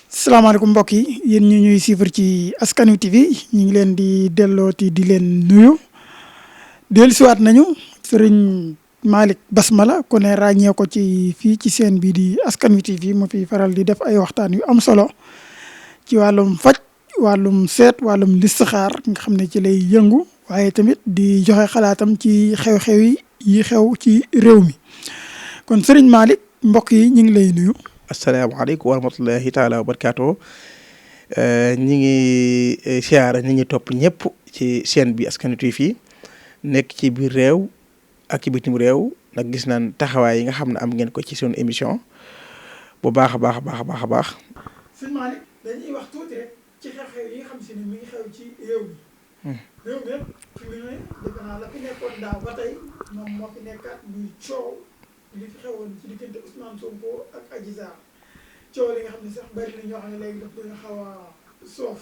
salaamaaleykum mbokk yi yéen ñu ñuy suivre ci Askan Wi TV ñu ngi leen di dellooti di leen nuyu dellusiwaat nañu sëriñ Malick Basmala ku ne ràññee ko ci fii ci seen bii di Askan Wi TV mu fi faral di def ay waxtaan yu am solo ci wàllum faj wàllum seet wàllum listixaar nga xam ne ci lay yëngu waaye tamit di joxe xalaatam ci xew-xew yi xew ci réew mi kon sëriñ Malick mbokk yi ñu ngi lay nuyu. asalaamaaleykum wa rahmatullahi taala wa barakaatu ñi ngi siyaara ñi ngi topp ñëpp ci chaîne bi Askan Wi TV nekk ci biir réew ak ci bitim réew nag gis naan taxawaay yi nga xam ne am ngeen ko ci sunu émission bu baax a baax a baax a baax a baax. sëñ Malick dañuy wax tuuti rek ci xew-xew yi nga xam si ne mi ngi xew ci réew mi. réew mi fi mu ne defe naa la fi nekkoon daaw ba tey moom moo fi nekkaat muy coow. li fi xewoon ci diggante Ousmane Sonko ak Adji Sarr coow li nga xam ne sax bari na ñoo xam ne léegi daf doon xaw a soof.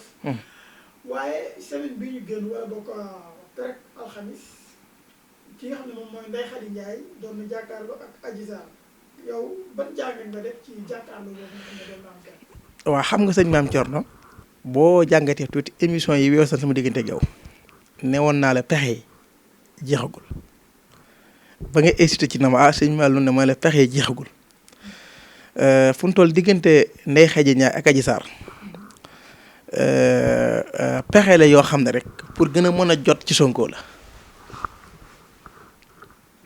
waaye semaine bi ñu génn wala boo ko rek alxamis ki nga xam ne moom mooy Ndeye Khady Ndiaye doon na jàkkaarloo ak Adji Sarr yow ban jàngat nga def ci jàkkaarloo boobu nga xam ne doon na am kenn. waaw xam nga sëñ Maam Thierno boo jàngatee tuuti émission yi weesu sama diggante ak yow newoon naa la pexe jeexagul. ba nga hésité ci na ma sëñ Malick ne ma la pexe jeexagul fu mu toll diggante Ndeye Khady Ndiaye ak Adji Sarr pexe la yoo xam ne rek pour gën a mën a jot ci Sonko la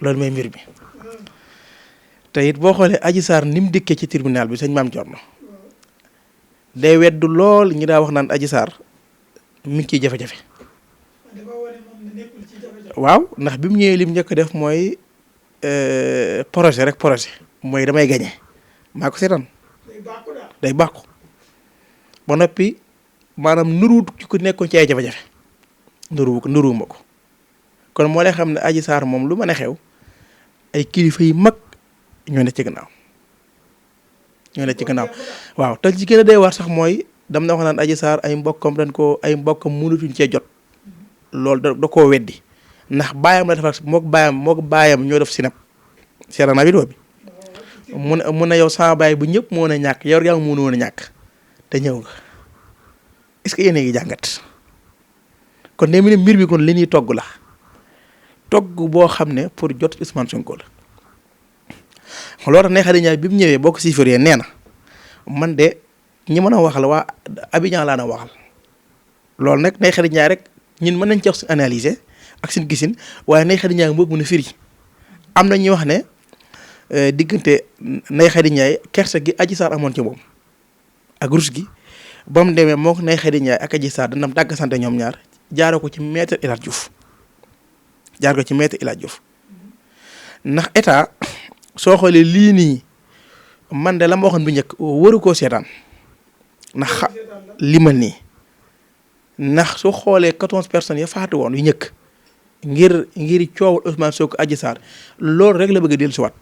loolu mooy mbir mi te it boo xoolee Adji Sarr ni mu dikkee ci tribunal bi sëñ Maam Thierno day weddu lool ñi daa wax naan Adji Sarr mi ngi ciy jafe-jafe. waaw ndax bi mu ñëwee lim njëkk def mooy projet mooy damay gañe maa ko seetaan day bàkku ba noppi maanaam nuruwut ci ku nekkoon ci ay jafe-jafe nuruwuma ko kon moo lay xam ne Adji Sarr moom lu mën a xew ay kilifa yu mag ñoo ne ci gannaaw waaw te ci gën a day war sax mooy dam na wax naan Adji Sarr ay mbokkam mënatuñ cee jot loolu da koo weddi ndax baayam la defar mook baayam ñoo def sinap seera na vidéo bi mun na yow sama baay bu ñëpp moo na ñàkk yow yaa mu woon a ñàkk te ñëw nga est-ce que yéen a ngi jàngat kon ne mi ne mbir bi kon li ñuy togg la togg boo xam ne pour jot Ousmane Sonko la loolu tax Ndeye Khady Ndiaye bi mu ñëwee boo ko siifiree nee na man de ñi mën a waxal waa Abidjan laa na waxal loolu nag Ndeye Khady Ndiaye rek ñun mën nañ ci wax suñu analyser ak suñu gisin waaye Ndeye Khady Ndiaye moo mën a firi am na ñuy wax ne diggante Ndeye Khady Ndiaye kersa gi Adji Sarr amoon ci moom ak rus gi ba mu demee moo ko Ndeye Khady Ndiaye ak Adji Sarr dana dàgg sant ñoom ñaar jaaroo ko ci maître El Hadji Diouf ndax état soo xoolee lii nii man de la ma waxoon bu njëkk waru koo seetaan ndax li ma nii ndax soo xoolee 14 personnes ya faatu woon yu njëkk ngir coowal Ousmane Sonko Adji Sarr loolu rek la bëgg a dellusiwaat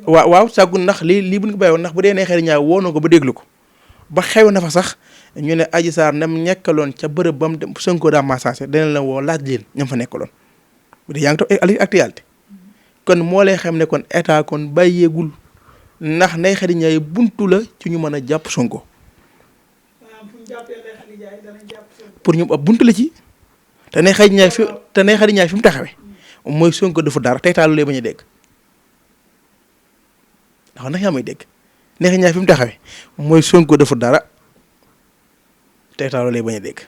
waaw sàggu ndax lii bu ñu ko bàyyi woon ndax bu dee Ndeye Khady Ndiaye woo na ko ba déglu ko ba xew na fa sax ñu ne Adji Sarr ndam nekkaloon ca bërëb ba mu dem Sonko daa massacé dana la woo laaj leen ñam fa nekkaloon bu dee yaa ngi toog actualité kon moo lay xam ne kon état kon bàyyeegul ndax Ndeye Khady Ndiaye buntu la ci ñu mën a jàpp Sonko pour ñu ab buntu la ci te Ndeye Khady Ndiaye fi mu taxawee mooy Sonko defu dara tey taalu lay bañ a dégg ndax yaa may dégg Ndeye Khady Ndiaye fi mu taxawee mooy Sonko defu dara tey taalu lay bañ a dégg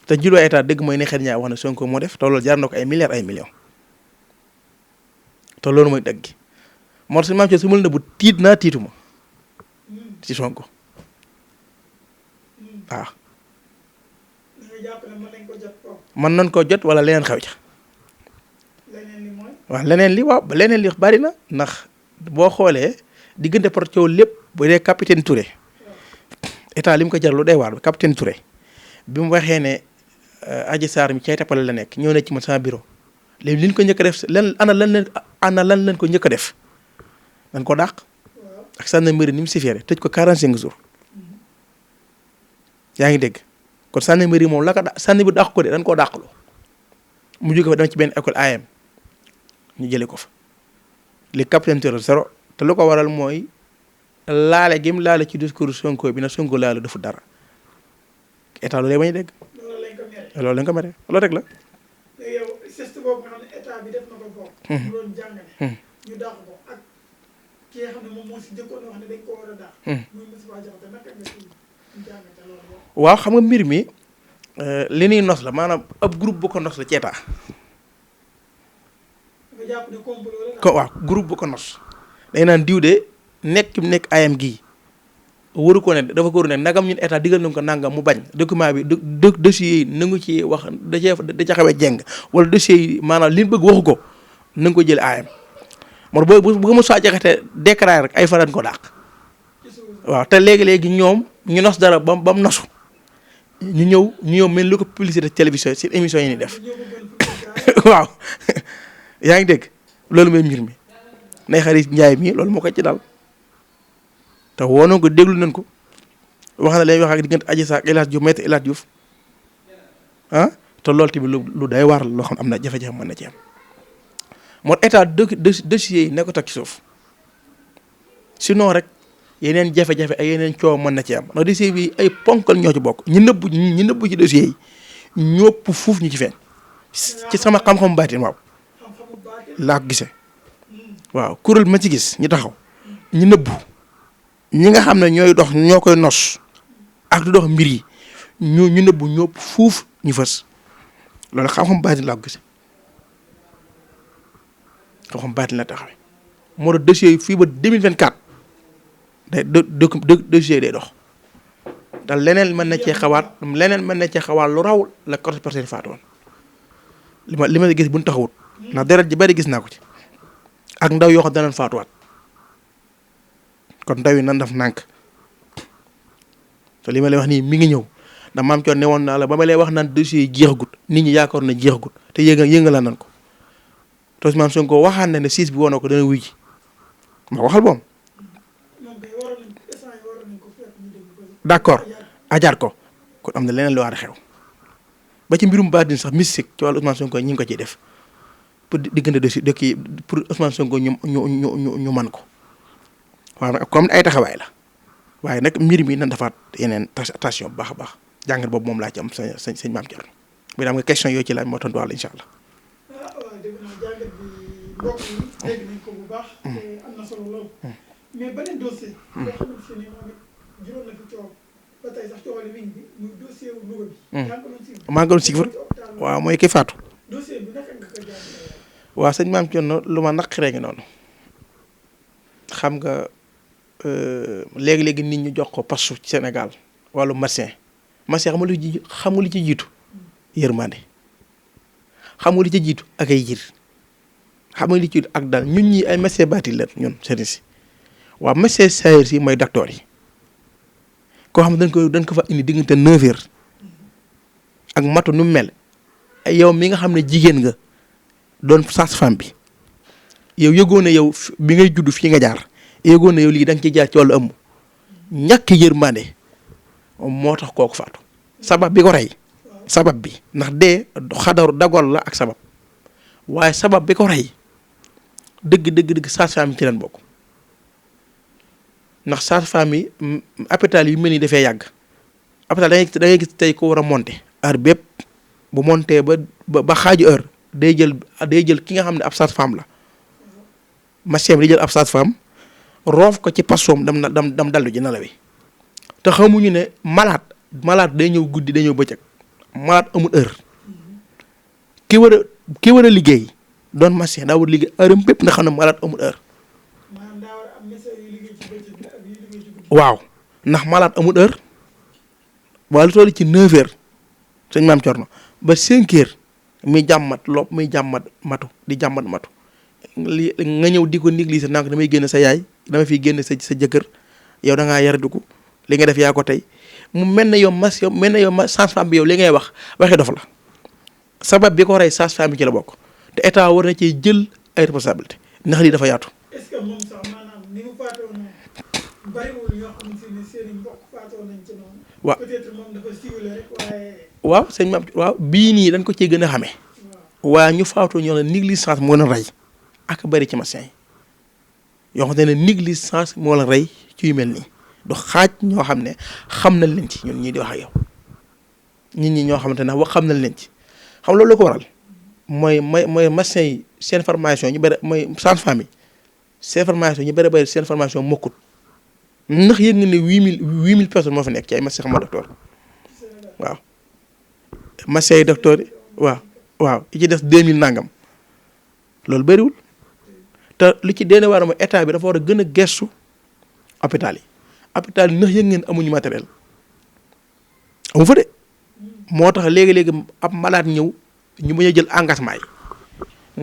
te juloo état dégg mooy Ndeye Khady Ndiaye wax na Sonko moo def te loolu jar na ko ay milliards ay millions te loolu mooy dëgg gi moo tax su ma su ma la nëbbu tiit naa tiituma ci Sonko waaw. mën nañ koo jot wala leneen xew ca waaw leneen li bari na ndax boo xoolee diggante par coow lépp bu dee capitaine Touré état li mu ko jar lu day waar capitaine Touré bi mu waxee ne Adji Sarr mi cay tappale la nekk ñëw na ci man sama bureau léegi li ñu ko njëkk a def lan leen ko njëkk a def dañ ko dàq ak gendarmerie ni mu sifféré tëj ko 45 jours yaa ngi dégg kon gendarmerie moom la ko sànni bi dàq ko de dañ koo dàqaloo mu jóge fa dem ci benn école AM ñu jëlee ko fa li capitaine Touré zéro te lu ko waral mooy laale gi mu laale ci discours Sonko bi na Sonko laale defu dara état loolu lay bañ a dégg. loolu lañ ko mere loolu rek la. léegi yow geste boobu nga xam ne état bi def na ko foofu. mu doon jàngale. ñu dàq ko ak ki nga xam ne moom moo si jëkkoon wax ne dañ ko war a dàq. muy Moustapha Diakhaté naka nga si jàngate loolu. waaw xam nga mbir mi li ñuy nos la maanaam ab groupe bu ko nos la ci état. nga jàpp ne complot la. ko waaw groupe bu ko nos. day naan diw de nekk ayam gii waru ko ne dafa ko waru ne nagam ñun état digal nañ ko nangam mu bañ document bi dossier yi nangu ci wax da ca xawee jeng wala dossier yi maanaam li ñu bëgg waxu ko na nga ko jël ayam moo bu ko Moustapha Diakhaté déclaré rek ay faran ko dàq waaw te léegi ñoom ñu nos dara ba mu nosu ñu ñëw mel lu ko publicité télévision ci émission yi ni def waaw yaa ngi dégg loolu mooy mbir mi nay xarit Njaay mi loolu moo ko ci dal te woonoon ko déglu nañ ko wax na lay wax ak diggante Adji Sarr El Hadj Diouf maître El Hadj Diouf te loolu tamit lu day waar loo xam am na jafe-jafe mën na ci am moo état dossier yi ne ko teg ci suuf sinon rek yeneen jafe-jafe ak yeneen coow mën na ci am ndax dossier bi ay ponkal ñoo ci bokk ñu nëbbu ci dossier yi ñëpp fuuf ñu ci feeñ ci sama xam-xam baatin waaw laa ko gisee waaw kuréel ma ci gis ñu taxaw ñu nëbbu ñi nga xam ne ñooy dox ñoo koy nos ak du dox mbir yi ñu nëbbu ñëpp fuuf ñu fës loolu xam-xam baatin laa ko gisee xam-xam baatin la taxawee moo tax dossier yi fii ba 2024 day dossier day dox te leneen mën na cee xawaat lu raw la 14 personnes faatu woon li ma gis bu ñu taxawut ndax deret ji bari gis naa ko ci ak ndaw yoo xam danañ faatuwaat kon ndaw yi nan daf nànk te li ma lay wax nii mi ngi ñëw ndax maam coon ne woon naa la ba ma lay wax naan dossier yi jeexagut nit ñi yaakaar na jeexagut te yëngal nan ko te Ousmane Sonko waxaan na ne siis bi woon na ko dana wuy ji ma waxal boom d'accord ajaat ko kon am na leneen lu war a xew ba ci mbirum baatin sax mystique ci wàllu Ousmane Sonko ñi ngi ko ciy def pour diggante dossier dëkk yi pour Ousmane Sonko ñu man ko waaw nag comme ay taxawaay la waaye nag mbir mi nan defaat yeneen attention bu baax a baax jàngat boobu moom laa ci am sëñ Maam Thierno bi am nga question yooyu ci laaj moo tontu wàll incha allah. waaw dégg naa jàngat bi mbokk yi dégg nañ ko bu baax. te am na solo lool. mais beneen dossier. nga xamante ne moom it juróom na fi coow ba tey sax coow li mi ngi muy dossier wu Louga bi. maa ngi doon suivre waaw mooy ki faatu. dossier bi naka nga ko jàngalee. waaw sëñ Maam Thierno lu ma naqaree ngi noonu xam nga léegi-léegi nit ñu jox ko pasu ci Sénégal wàllu médecin xam nga li ci jiitu yërmande xam nga li ci jiitu ak ay jir xam nga li ci jiitu ak daal ñun ñi ay médecin baati la ñun sëriñ si waaw médecin saayir si mooy docteur yi koo xam ne dañ ko fa indi diggante 9h ak matu nu mel ay yow mi nga xam ne jigéen nga doon sage-femme bi yow yëgoon na yow bi ngay judd fii nga jaar yëgoon na yow lii da nga ciy jaar ci wàllu ëmb ñàkk yërmande moo tax kooku faatu sabab bi ko rey sabab bi ndax dee xadaru dagool la ak sabab waaye sabab bi ko rey dëgg sage-femme yi ci leen bokk ndax sage-femme yi hôpital yu mel ni dafay yàgg hôpital da ngay gis tey ko war a monter heure bépp bu monter ba xaaju heure day jël ki nga xam ne ab sage-femme la machine bi day jël ab sage-femme roof ko ci pasoom dam dallu ji nelawi te xamuñu ne malade day ñëw guddi day ñëw bëccëg malade amul heure ki war a liggéey doon machine daa war a liggéey heure am bépp nga xam ne malade amul heure waaw ndax malade amul heure waaye lu toll ci 9h sëñ Maam Thierno ba 5h muy jàmmat lopp muy jàmmat matu di jàmmat matu li nga ñëw di ko négliger naan damay génn sa yaay dama fiy génn sa jëkkër yow da ngaa yaradiku li nga def yaa ko tey mu mel ne yow sage-femme bi yow li ngay wax waxee dof la sabab bi ko rey sage-femme bi ci la bokk te état war na cee jël ay responsabilité ndax lii dafa yaatu. est-ce que moom sax maanaam ni mu faatoo noonu bariwul ñoo xamante ne seen i mbokk faatoo nañ ci noonu. waaw peut-être moom dafa siiwale rek waaye. waaw sëñ Maam waaw bii nii dañ ko cee gën a xamee. waaye ñu faatoo ñoo ne négligence moo leen rey ak bari ci médecin yi yoo xamante ne négligence moo la rey ci yu mel nii du xaaj ñoo xam ne xam nañ leen ci ñun ñii di wax ak yow nit ñi ñoo xamante ne wax xam nañ leen ci xam loolu la ko waral mooy médecins yi seen formation ñu bëri mooy sage-femme yi seen formation ñu bëri seen formation mokkut ndax yëg nga ne 8000 personnes moo fi nekk ci ay médecins xam nga docteur waaw médecins yi docteur yi waaw yi ci des 2000 nangam loolu bëriwul te li ci dee war a mooy état bi dafa war a gën a gestu hôpital yi ndax yëg ngeen amuñu matériel amu fa de moo tax léegi-léegi ab malade ñëw ñu bañ a jël engagement yi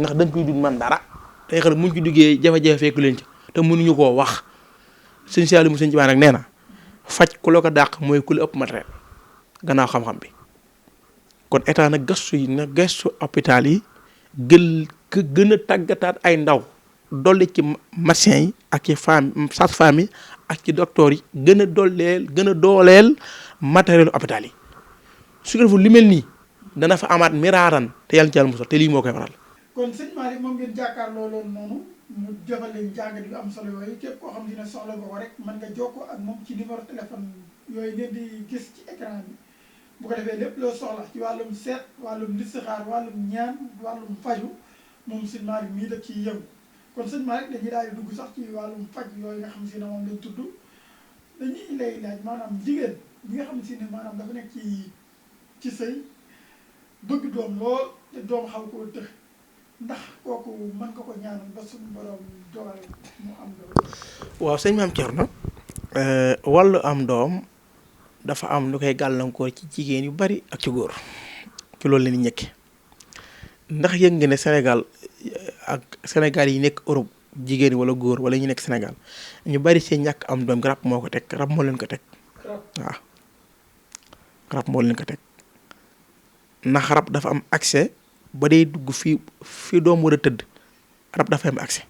ndax dañ koy dund man dara day xam ne muñ ci duggee jafe-jafe fekk leen ci te mënuñu koo wax sëñ Saliou mu sëñ Tuubaa nag nee na faj ku la ko dàq mooy ku la ëpp matériel gannaaw xam-xam bi kon état nag gëstu hôpital yi gën a tàggataat ay ndaw dolli ci médecins yi ak ci sage-femme yi ak ci docteurs yi gën a dooleel matériel hôpital yi su ko defee li mel nii dana fa amaat miraaran te yàlla ci yàlla musal te lii moo koy waral. kon sëñ Malick moom ngeen jàkkaarloo loolu noonu mu defal leen jàngat yu am solo yooyu képp koo xam ne soxla nga ko rek mën nga jokkoo ak moom ci numéro téléphone yooyu ngeen di gis ci écran bi bu ko defee lépp loo soxla ci wàllum seet wàllum listixaar wàllum ñaan wàllum faju moom sëñ Malick mii da ciy yëngu kon sëñ Malick dañuy daal di dugg sax ci wàllum faj yooyu nga xam si ne moom lañ tudd dañuy lay laaj maanaam jigéen ñi nga xam si ne maanaam dafa nekk ci sëy bëgg doom lool te doom xaw koo tëx ndax kooku mën nga ko ñaanal ba suñu borom dogal mu am doom. waaw sëñ Maam Thierno wàllu am doom dafa am lu koy gàllankoor ci jigéen yu bari ak ci góor ci loolu la ñuy ñëkke ndax yëg nga ne Sénégal yi nekk Europe jigéen wala góor wala ñu nekk Sénégal ñu bari seen ñàkk am doom rab moo ko teg rab moo leen ko teg waaw rab moo leen ko teg ndax rab dafa am accès ba day dugg fii doom war a tëdd rab dafa am accès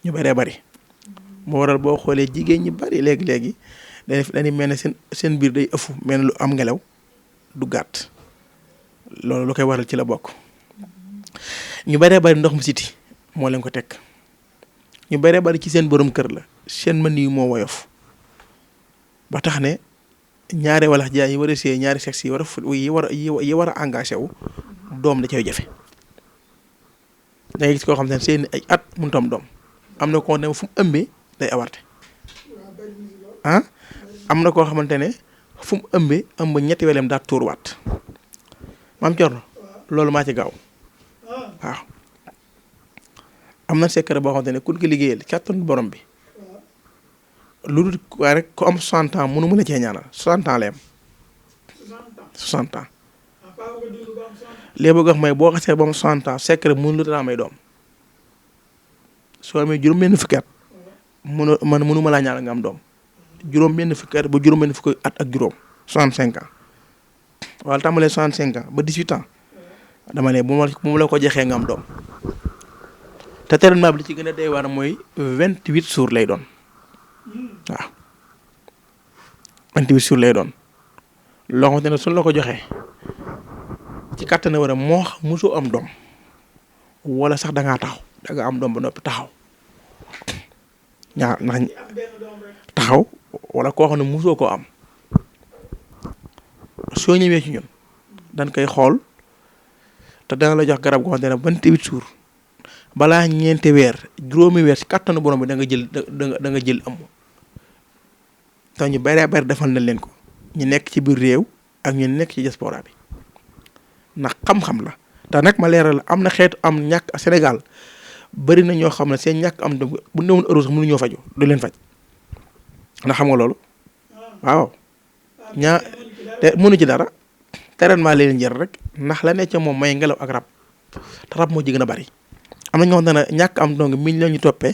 ñu bëree bëri moo waral boo xoolee jigéen ñi bëri léegi dañuy mel ne seen biir day ëfu mel ne lu am ngelaw du gàtt loolu lu koy waral ci la bokk ñu bëree bëri ndox mu siti moo leen ko teg ñu bëree bëri ci seen borom kër la seen mën yi moo woyof ba tax ne ñaari wala jaay yi war a see ñaari sexe yi war a engagé wu doom da cay jafe da ngay gis koo xam ne seen ay at mënut am doom am na koo xam ne fu mu ëmbee day awarte am na koo xamante ne fu mu ëmb ñetti weleem daa tuurwaat Maam Thierno loolu maa ci gaaw waaw am na secret boo xamante ne ku ko liggéeyal kàttanu borom bi lu dul waaye rek ku am 60 ans mënu mën a cee ñaanal 60 ans la yem 60 ans léegi bëgg wax may boo xasee ba mu 60 ans secret mënu lu dara may doom soo amee juróom-benn fukki at mënu ma laa ñaanal nga am doom juróom-benn fukki at ba juróom-benn fukki at ak juróom 65 ans wala tàmbalee 65 ans ba 18 ans dama ne bu ma la ko joxee nga am doom te traitement bi li ci gën a doy waar mooy 28 jours lay doon. waaw 28 jours lay doon loo xamante ne suñ la ko joxee ci kàttan war a moo xam mosoo am doom wala sax da nga am doom ba noppi taxaw ñaar ndax taxaw wala koo xam ne mosoo koo am soo ñëwee ci ñun dañ koy xool te dana la jox garab goo xamante ne 28 jours balaa ñeenti weer juróomi weer ci kàttanu borom bi da nga jël am. te ñu bari defal na leen ko ñu nekk ci biir réew ak ñu nekk ci diaspora bi ndax xam-xam la te nag ma leeral la am na xeetu am ñàkk Sénégal bari na ñoo xam ne seen ñàkk am doom bu newoon euro sax mënuñoo faju du leen faj ndax xam nga loolu waaw te mënu ci dara traitement leen jël rek ndax la nekk moom may ngelaw ak rab te rab moo ci gën a bari am na ñoo xam ne ñàkk am doom mi la ñu toppee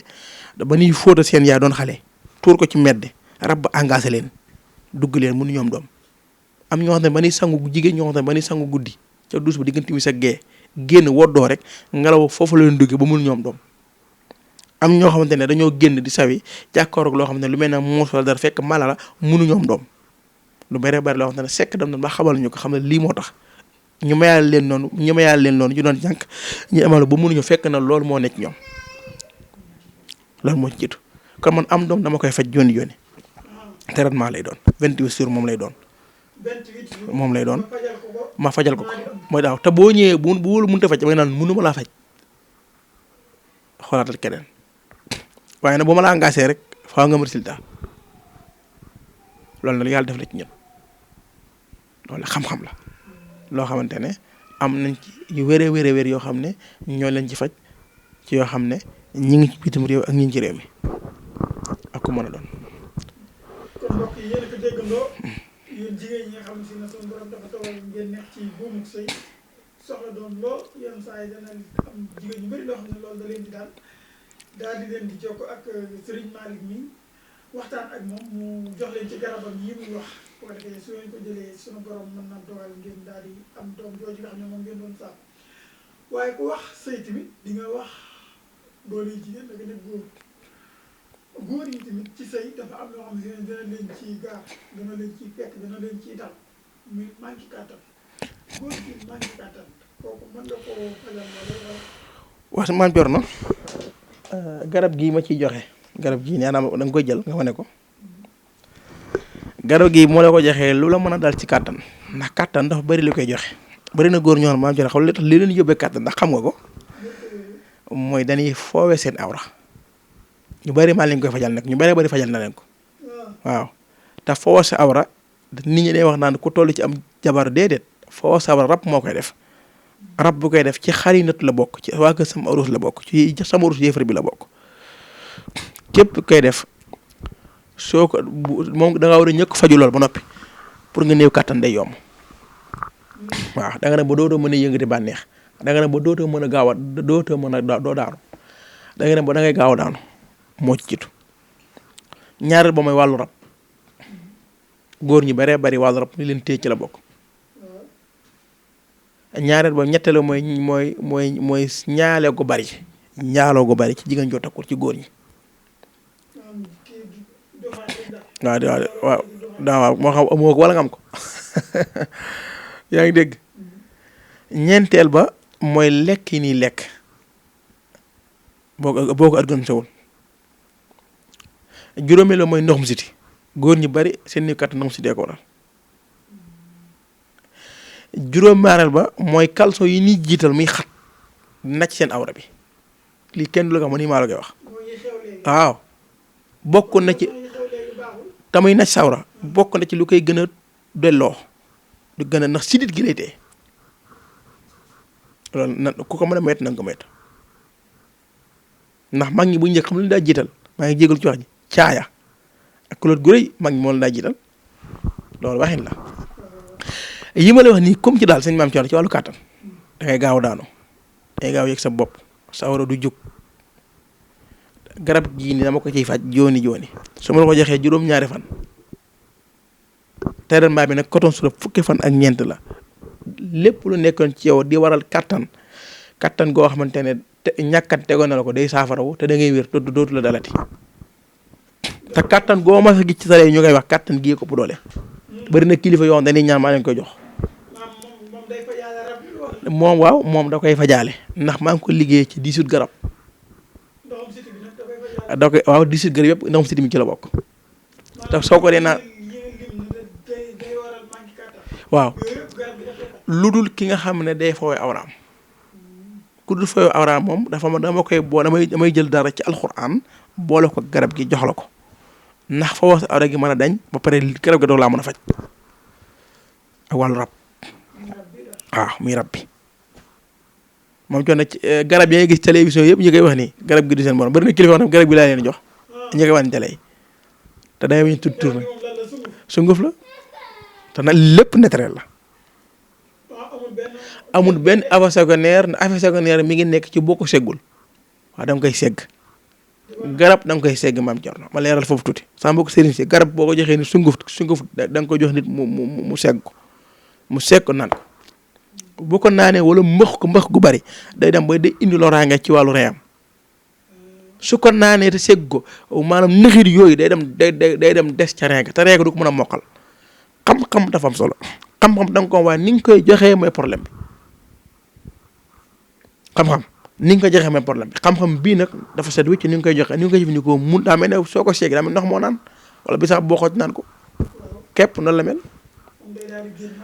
ba ñuy fóota seen yaay doon xale tuur ko ci mbedd rab ba engagé leen dugg leen mënu ñoom doom am ñoo xam ne ba ñuy sangu jigéen ñoo xam ne ba ñuy sangu guddi ca douche ba diggante mi sa génn woddoo rek ngelaw foofu la leen duggee ba mënu ñoom doom am ñoo xamante ne dañoo génn di sawi jàkkaaroog loo xam ne lu mel ne muus wala dara fekk mala la mënu ñoom doom lu bari bari loo xam ne sekk dem na ba xamal ñu ko xam ne lii moo tax ñu mayaal leen noonu ñu doon jànk ñu amal ba mënuñu fekk na loolu moo nekk ñoom loolu moo ci jiitu kon man am doom dama koy faj jooni jooni traitement lay doon 28 jours moom lay doon. 28 jours moom lay doon ma fajal ko ma fajal ko mooy daaw te boo ñëwee bu wóolu mënut a faj damay naan mënu ma laa faj xoolaatal keneen waaye nag bu ma la engagé rek faaw nga am résultat loolu nag yàlla def na ci ñun loolu xam-xam la loo xamante ne am nañ ci yu wéree wér yoo xam ne ñoo leen ci faj ci yoo xam ne ñi ngi ci bitim réew ak ñi ngi ci réew mi ak ku mën a doon. kon mbokk yi yéen a ko déggandoo yéen jigéen ñi nga xam si ne suñu borom dafa tawal ngeen nekk ci buumuk sëy soxla doon lool yenn saa yi dana am jigéen ñu bëri loo xam ne loolu da leen di daal di leen di jokko ak Serigne Malick mi waxtaan ak moom mu jox leen ci garabam yi muy wax bu ko defee su ngeen ko jëlee suñu borom mën na dogal ngeen daal di am doom jooju nga xam ne moom ngeen doon saam waaye ku wax sëy tamit di nga wax doole yi jigéen da nga nekk góor yi tamit ci sëy dafa am loo xam ne dana leen ciy gaar dana leen ciy fekk dana leen ciy dal muy manqué kàttan góor gi manqué kàttan kooku mën nga koo fajal wala. wax man jor na garab gii ma ciy joxe garab gii nee naa da nga koy jël nga wane ko garab gii moo la ko joxee lu la mën a dal ci kàttan ndax kàttan dafa bëri li koy joxe bëri na góor ñoo xam maam jor xam li tax li leen yóbbee kàttan ndax xam nga ko mooy dañuy foowe seen awra ñu bëri maa leen koy fajal nag ñu bëri fajal na leen ko waaw te foowe sa awra nit ñi day wax naan ku toll ci am jabar déedéet foowe sa awra rab moo koy def rab bu koy def ci xarinatu la bokk ci waa kër sama urus la bokk ci sama urus yéefar bi la bokk képp koy def soo ko moom da nga war a ñëkk faju lool ba noppi pour nga néew kàttan day yomb waaw da nga ne ba dootoo mën a yëngati bànneex da nga ne ba dootoo mën a gaaw a dootoo mën a doo daanu da nga ne ba da ngay gaaw a daanu moo ci jiitu ñaareel ba mooy wàllu rab góor ñi baree bari wàllu rab li leen téye ci la bokk ñaareel ba ñetteel mooy ñaale gu bari ñaaloo gu bari ci jigéen joo takkul ci góor ñi waaw moo xam amoo ko wala nga am ko yaa ngi dégg ñeenteel ba mooy lekk yi nii lekk boo ko organisé wul juróomeel ba mooy ndoxum siti góor ñi bari seen ni kàttan ndoxum siti ko waral juróom-ñaareel ba mooy caleçon yi ñuy jiital muy xat nacc seen awra bi lii kenn du la ko xam nii maa la koy wax waaw bokk na ci tamuy nacc sawra bokk na ci lu koy gën a delloo lu gën a ndax sidit gi lay tee loolu na ku ko mën a moytu na nga ko moytu ndax mag ñi bu njëkk xam lu daa jiital maa ngi jégal ci wax ji caaya ak kuloot gu rëy mag ñi moo la daa jiital loolu waxin la yi ma lay wax nii comme ci daal sëñ maam ci wàllu kàttan da ngay gaaw daanu da ngay gaaw yëg sa bopp sa awra du jóg garab gii nii dama ko ciy faj jooni su ma la ko joxee juróom-ñaari fan traitement bi nag coton syrup fukki fan ak ñeent la lépp lu nekkoon ci yow di waral kàttan goo xamante ne ñàkkat tegoon na la ko day saafarawu te da ngay wér dootu la dalati te kàttan goo ma sa gis ci sa réew ñu koy wax kàttan gii ko bu doole bari na kilifa yoo xam dañuy ñaan maa leen koy jox moom waaw moom da koy fajaale ndax maa ngi ko liggéey ci 18 garab da koy waaw 18 garab yëpp ndoxum siti mi ci la bokk te soo ko dee naan waaw lu dul ki nga xam ne day foowe awraam ku dul foowe awraam moom dama koy boo damay jël dara ci alxuraan boole ko garab gi jox la ko ndax foofu sa awra gi mën a dañ ba pare garab gi doo laa mën a faj ak wàllu rab waaw muy rab bi moom coono ci garab yi ngay gis télévision yëpp ñu koy wax nii garab gi du seen morom bari na kilifa wax garab gi laa leen jox ñu koy wax ni télé yi te dangay bañ tudd tur na sunguf la te nag lépp naturel la amul benn effet secondaire na effet secondaire mi ngi nekk ci boo ko seggul waaw da nga koy segg garab da nga koy segg maam Thierno ma leeral foofu tuuti sama mbokk sëriñ si garab boo ko joxee ni sunguf da nga ko jox nit mu segg ko mu segg ko naan ko bu ko naanee wala mbëx gu bari day dem ba day indi loraange ci wàllu reyam su ko naanee te segg ko maanaam nëxir yooyu day dem des ca reega te reega du ko mën a mokkal xam-xam dafa am solo xam-xam da nga ko waaye ni nga koy joxee mooy problème bi xam-xam ni nga ko joxe même problème bi xam-xam bii nag dafa set wicc ni nga koy joxe ni nga koy jëfandikoo mun daa mel ne soo ko seegee daa mel ndox moo naan wala bi sax boo xooj naan ko képp noonu la mel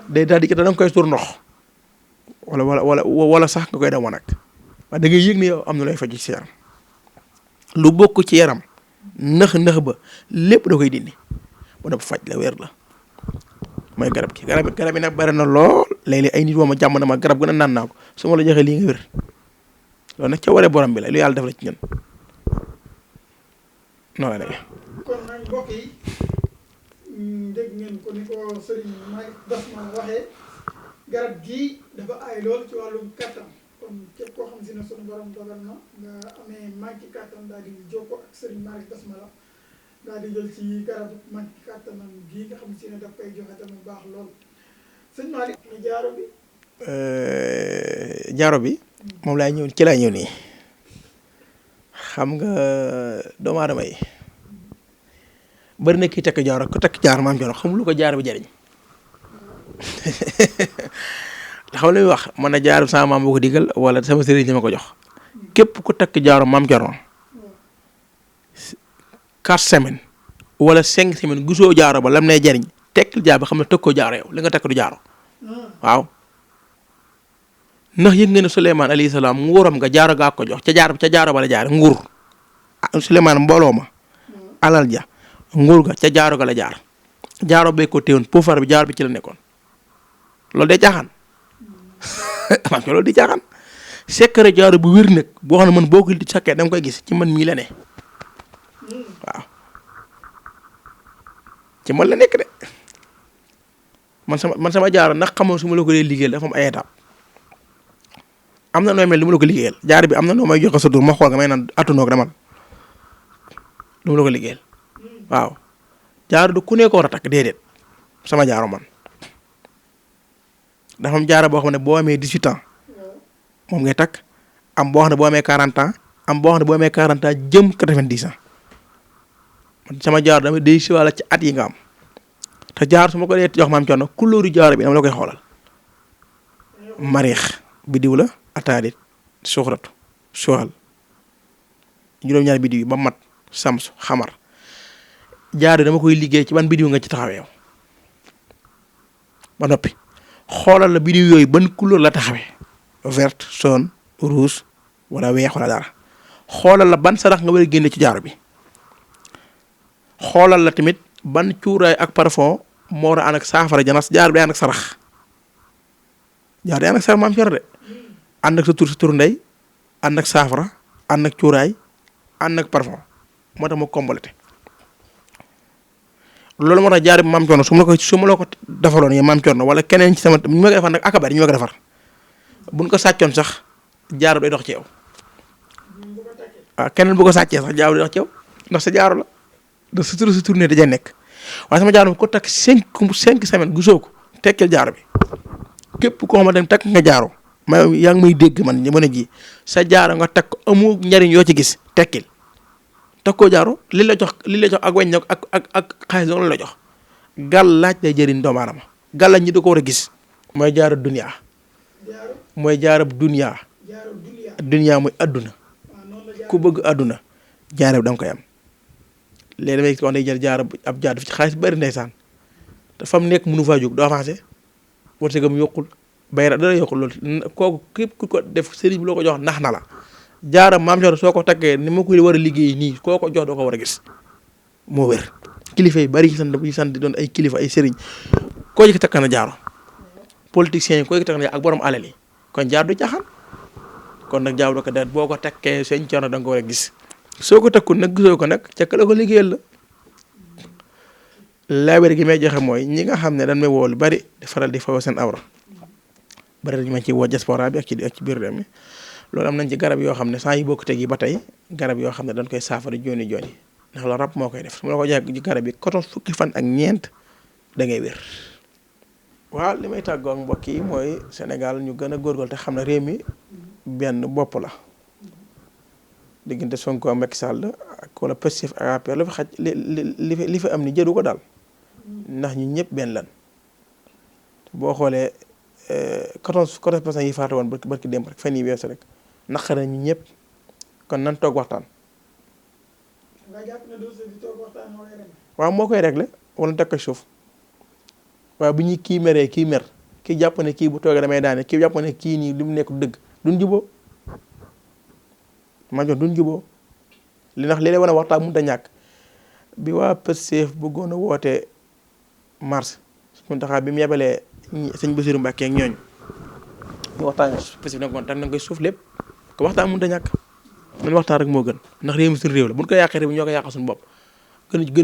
day daal di da nga koy tuur ndox wala sax nga koy dem wanag waaye da ngay yëg ne yow am na looy faj ci yaram lu bokk ci yaram nëx ba lépp da koy dindi mu def faj la wér la mooy garab gi garab yi nag bari na lool léeg-léeg ay nit woo ma jàmm na ma garab gën a naan naa ko su ma la joxee lii nga wér loolu nag ca waree borom bi la lu yàlla def la ci ñun noonu la demee. kon nag mbokk yi dégg ngeen ko ni ko Serigne Malick Gassama waxee garab gii dafa aay lool ci wàllum kattan kon képp koo xam si ne sunu borom dogal na nga amee manque kattan daal di jokkoo ak Serigne Malick Gassama la daal di jël ci garabu manque kattanam gii nga xam si ne daf koy joxe tamit baax lool sëñ Malick ni jaaro bi. jaaro bi moom laay ñëw ci laay ñëw nii xam nga doomu aadama yi bari na kii takk jaaro ku takk jaaro maam jaaro xamul lu ko jaaro bi jariñ xam lu muy wax man na jaaro sama maam boo ko digal wala sama sëriñ li ma ko jox képp ku takk jaaro maam jaaro 4 semaines wala 5 semaines gisoo jaaro ba lam nay jariñ tekkil jaaro ba xam ne tëkk ko jaaro yow li nga takk du jaaro waaw ndax yëg nga ne Souleymane alayhi salaam nguuram nga jaaro gaa ko jox ca jaaro ba la jaar nguur Souleymane mbooloo ma alal ja nguur ga ca jaaro ga la jaar jaaro bee ko téewoon puufar bi jaaro bi ci la nekkoon loolu day caaxaan man loolu di caaxaan secret jaaro bu wér nag boo xam ne man boo ko sakkee da nga koy gis ci man mii la ne waaw ci man la nekk de man sama jaaro ndax xamoon su ma la ko dee liggéeyal dafa am ay étape am na nooy mel lu ma la ko liggéeyal jaaro bi am na noo may joxe sa tur ma xool nga may naan attunoo ko demal lu ma la ko liggéeyal waaw jaaro du ku ne ko war a takk déedéet sama jaaro man dafa am jaaro boo xam ne boo amee 18 ans moom ngay takk am boo xam ne boo amee 40 ans am boo xam ne boo amee 40 ans jëm 90 ans man sama jaaro dama day siwaala ci at yi nga am te jaaro su ma ko dee jox maam coono couleur jaaro bi dama la koy xoolal mariix biddiw la ataadit suxratu suxal juróom-ñaari biddiw yi ba mat samsu xamar jaaro dama koy liggéey ci ban biddiw nga ci taxawee yow ba noppi xoolal la biddiw yooyu ban couleur la taxawee verte jaune rouge wala weex wala dara xoolal la ban sarax nga war a génne ci jaaro bi xoolal la tamit ban cuuraay ak parfum moo war a ànd ak saafara janas jaaro bi ànd ak sarax jaaro day ànd ak sarax maam yor de ànd ak sa tur ndey ànd ak saafara ànd ak cuuraay ànd ak parfum moo tax ma complété loolu moo tax jaaro bi maam coono su ma la ko defaloon yow maam coono wala keneen ci sama ñu ma koy defar nag akabari ñu ma ko defar buñ ko sàccoon sax jaaro day dox ci yow waaw keneen bu ko sàccee sax jaaro day dox ci yow ndax sa jaaro la da sa tur ne dajay nekk waaye sama jaaro bi ko takk 5 semaines gisoo ko tekkil jaaro bi képp koo xamante ne takk nga jaaro yaa ngi may dégg man ñu mën a ji sa jaaro nga takk amu njariñ yoo ci gis tekkil takkoo jaaro li la jox ak weñ ak xaalis doon la jox gàllaaj day jëriñ doomu aadama gàllaaj ñi da ko war a gis mooy jaaro dunya mooy jaarab dunya dunya mooy adduna ku bëgg adduna jaarab da nga koy am léegi damay gis ko day jël jaarab ab jaar daf ci xaalis bari ndeysaan te fam nekk mënu faa jóg doo avancé wërsëgam yokkul bayra dara yokkul loolu kooku képp ku ko def sëriñ bi loo ko jox nax na la jaarab maam jox soo ko takkee ni ma koy war a liggéey nii koo ko jox doo ko war a gis moo wér kilifa yi bari yi sant di doon ay kilifa ay sëriñ koo ci takk na jaaro politiciens yi koo ci takk na ak borom alal yi kon jaar du caaxaan kon nag jaaw do ko boo ko takkee seen coono da nga ko war a gis soo ko takkul nag gisoo ko nag ca la ko liggéeyal la laabir gi may joxe mooy ñi nga xam ne dañ may woo lu bari di faral di fawoo seen awra bari nañu ma ci woo diaspora bi ak ci biir réew mi loolu am nañ ci garab yoo xam ne saa yu bokk teg yi ba tey garab yoo xam ne dañ koy saafara jooni ndax loolu rab moo koy def su ma la ko joxee ci garab yi koton fukki fan ak ñeent da ngay wér. waaw li may tàggoo ak mbokk yi mooy Sénégal ñu gën a góorgóorlu te xam ne réew mi benn bopp la diggante Sonko Macky Sall ak wala Pastef ak APR la fi xaj li fi am ni jëru ko daal ndax ñu ñëpp benn lan boo xoolee 14% yi faatu woon barki démb rek fan yii weesu rek naqare ñu ñëpp kon nan toog waxtaan. nga jàpp ne dossier bi toog waxtaan moo koy réglé. waaw moo koy réglé wala teg ko suuf waaye bu ñuy kii meree kii mer kii jàpp ne kii bu toogee damay daane kii jàpp ne kii nii li mu nekk dëgg duñ juboo ma jox duñ juboo li ndax li lay wan a waxtaan mënut a ñàkk bi waa Pastef bëggoon a woote mars suñu taxaw bi mu yebalee sëñ Bassirou Mbacké ak ñooñu ñu waxtaan Pastef nag teg nañ koy suuf lépp ko waxtaan mënut a ñàkk man waxtaan rek moo gën ndax réew mi suñu réew la buñ ko yàqee réew mi ñoo ko yàqal suñu bopp gën